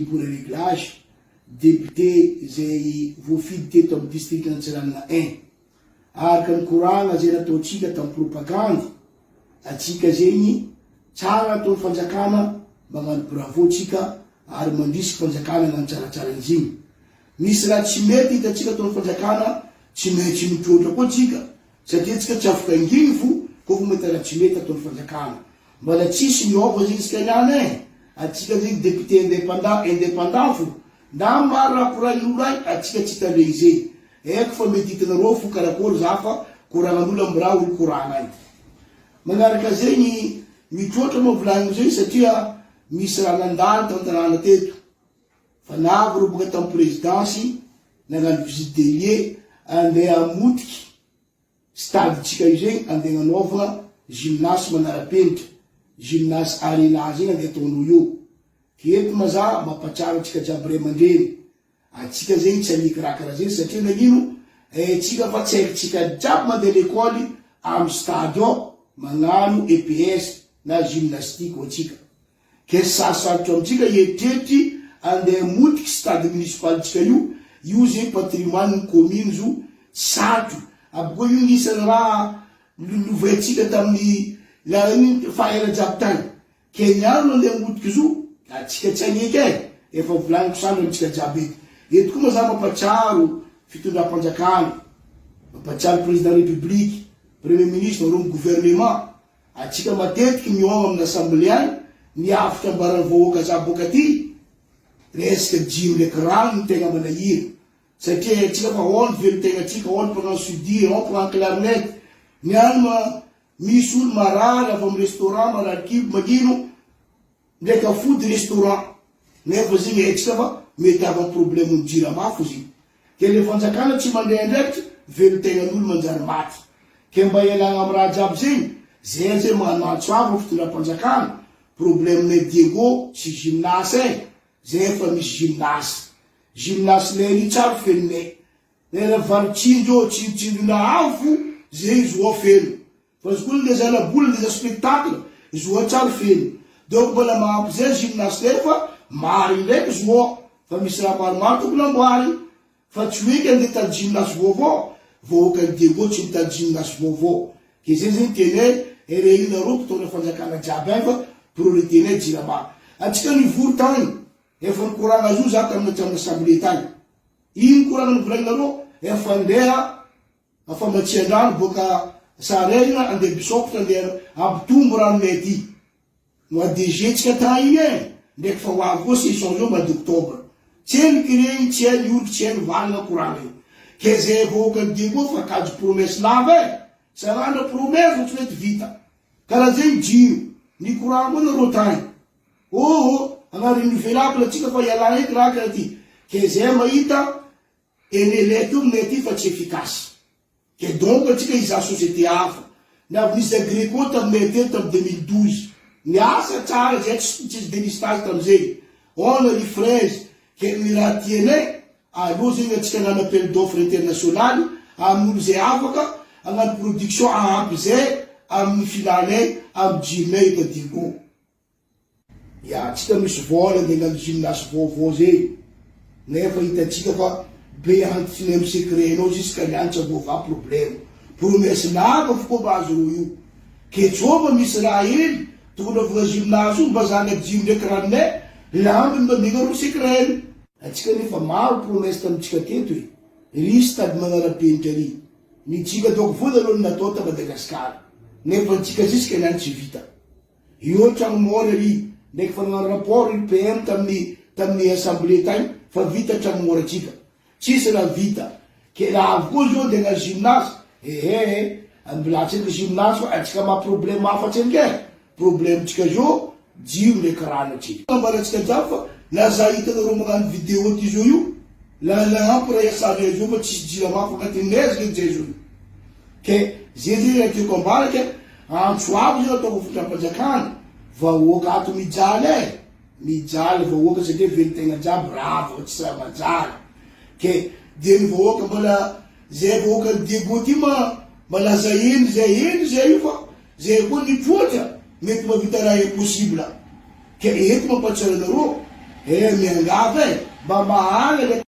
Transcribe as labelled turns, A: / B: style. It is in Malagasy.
A: Mbola Réglage, député izay voafidy teto amin'ny distrikan'Antsiranana I. Araka ny koragna izay nataontsika tamin'ny propagandy, atsika zegny tsara ataon'ny fanjakana magnano bravo tsika ary mandrisika fanjakana hagnano tsaratsara an'izigny. Misy raha tsy mety hitantsika ataon'ny fanjakana tsy maintsy mitroatra koa tsika satria tsika tsy afaka hangigny fo kôfa mahita raha tsy mety ataon'ny fanjakana. Mbola tsisy niova zegny isika niany e! Atsika zegny député indépendant indépendant fo na maro raha koragn'olo agny atsika tsy tandregny zegny. Haiko fa mety hitanareo fo karakôry za fa koragnan'olo am raha olo koragna agny. Magnaraka zegny mitroatra moa volagniko zegny satria misy raha nandalo tan-tanàna teto fa navy reo boka tam prezidansy nagnano visite des lieux andeha hamotiky Stade tsika io zegny andeha agnanaovagna gymnase manara-penitra, gymnase arena zegny andeha ataondreo io. Ke eto ma za mampatsiaro antsika jiaby ray aman-dreny, antsika zegny tsy haniky raha karaha zegny satria nagnino, haintsika fa tsy haintsika jiaby mandeha lekôly amy stade ao magnano EPS na gymnastique ho antsika. Ke sarosarotra amintsika hieritreritry andeha hamotiky stade municipal-tsika io, io zegny patrimoine ny commune zo, sarotro, aby koa io gnisan'ny raha nolovaintsika tamin'ny la ino faha ela jiaby tagny, ke niany no andeha hamotiky zo, atsika tsy hagneky e, efa volagniko sandry amintsika jiaby eto, eto koa ma za mampatsiaro fitondram-panjakana, mampatsiaro président république, premier ministre, reo gouvernement, Atsika matetiky mihaogna aminy assemblée agny ny hafitra ambaran'ny vahoaka za boka aty resaka jiro ndraiky rano no tegna manahira satria haintsika fa ao ny velontegnatsika ao ny mpagnano soudure ao mpagnano clarinette ny any ma misy olo marary avy amy restaurant marary kibo magnino Ndraiky afody restaurant nefa zegny haintsika fa mety avy am problème ny jirama fo zegny ke le fanjakana tsy mandray andraikitra velontegnan'olo manjary maty ke mba ialagna am raha jiaby zegny zay zay magnano antso avo am fitondram-panjakana problème nay Diego sy gymnase eh zay efa misy gymnase gymnase lay io tsara fenonay lera valo tsinjo tsinjotsindrona avo zegny zo ao feno Fa izy koa ndeha zanabola ndeha spectacle izy oa tsary feno donc mbola mahampy zay gymnaste fa marigny ndraiky izy oa fa misy raha maromaro tokony amboarigny fa tsy hoe ke andeha hitady gymnase vaovao vahoakan'i Diego tsy mitady gymnase vaovao ke zay zegny tianay erehinareo mpitondra fanjakana jiaby agny fa priorité nay jirama antsika nivory tagny efa nikoragna azy io za tamina tamin'ny assemblée tagny ino koragna novolagninareo efa ndeha Famatsian-drano boaka Sarena andeha Bisokitra andeha hampitombo ranonay aty no ADG tsika tany igny e! Ndraiky fa ho avy koa session zao mois d'octobre. Tsy hay ny kiregny, tsy hay ny oriky, tsy hay ny valagna koragna io. Ke zay vahoakan'i Diego fa kajy promesse lava e! Sarandra promesse vao tsy mety vita. Karaha zegny jiro, ny courant koa nareo tany. Oh oh, hagnano renouvelable atsika fa ialagna eky raha karaha ty. Ke zay mahita Enelec io aminay aty fa tsy efficace. Ke donc antsika hizaha société hafa. Ny avy nisy Agrico taminay teto tam 2012. Niasa tsara zay tsy tsisy délestage tamzay. On ry fraise ke ny raha tianay aleo zegny antsika hagnano appel d'offre international amin'olo zay afaka hagnano production ahampy zay amin'ny filanay amin'ny jironay eto Diego. Ya, tsika misy vola andeha hagnano gymnase vaovao zay, nefa hitantsika fa be antitry ny am secret nao jusqu'à ny any tsy voavaha problème, promesse lava fo koa mba azo reo io, ke tsô mba misy raha hely tokony anaovagna gymnase io mba zana jiro ndraiky ranonay, lambiny mba omegna reo secret-ny. Antsika nefa maro promesse tamintsika teto e, ry stade manarapenitra ry, ny tsika doko vola aloha no natao ta Madagascar, nefa antsika jusqu'à ny any tsy vita. Io tragno mora ry, ndraiky fa nagnano rapport ry PM tamin'ny tamin'ny assemblée tagny fa vita tragno mora tsika. Tsisy raha vita. Ke raha avy koa zao de hagnano gymnase, ehe mbola atsika gymnase fa atsika maha problème hafa tsendriky e. Problème tsika zao jiro ndraiky rano atsika. Ambaratsika jiaby fa na za hitanareo magnano vidéo ty zao io, la ampy raha iasanay zao fa tsisy jirama fa agnatin'ny neige nge zay zao io. Ke ze zegny raha tiako ambara ke antso avo zegny ataoko fitondram-panjakana, vahoaka ato mijaly e, mijaly vahoaka satria velon-tegna jiaby rava fa tsisy raha manjary, ke dia ny vahoaka mbola zay vahoakan'i Diego ty ma malaza eny zay eny zay io fa zay koa nitroatra mety mahavita raha impossible, ke eto mampatsiaro anareo. Eh miangavy e, mba mahagna le.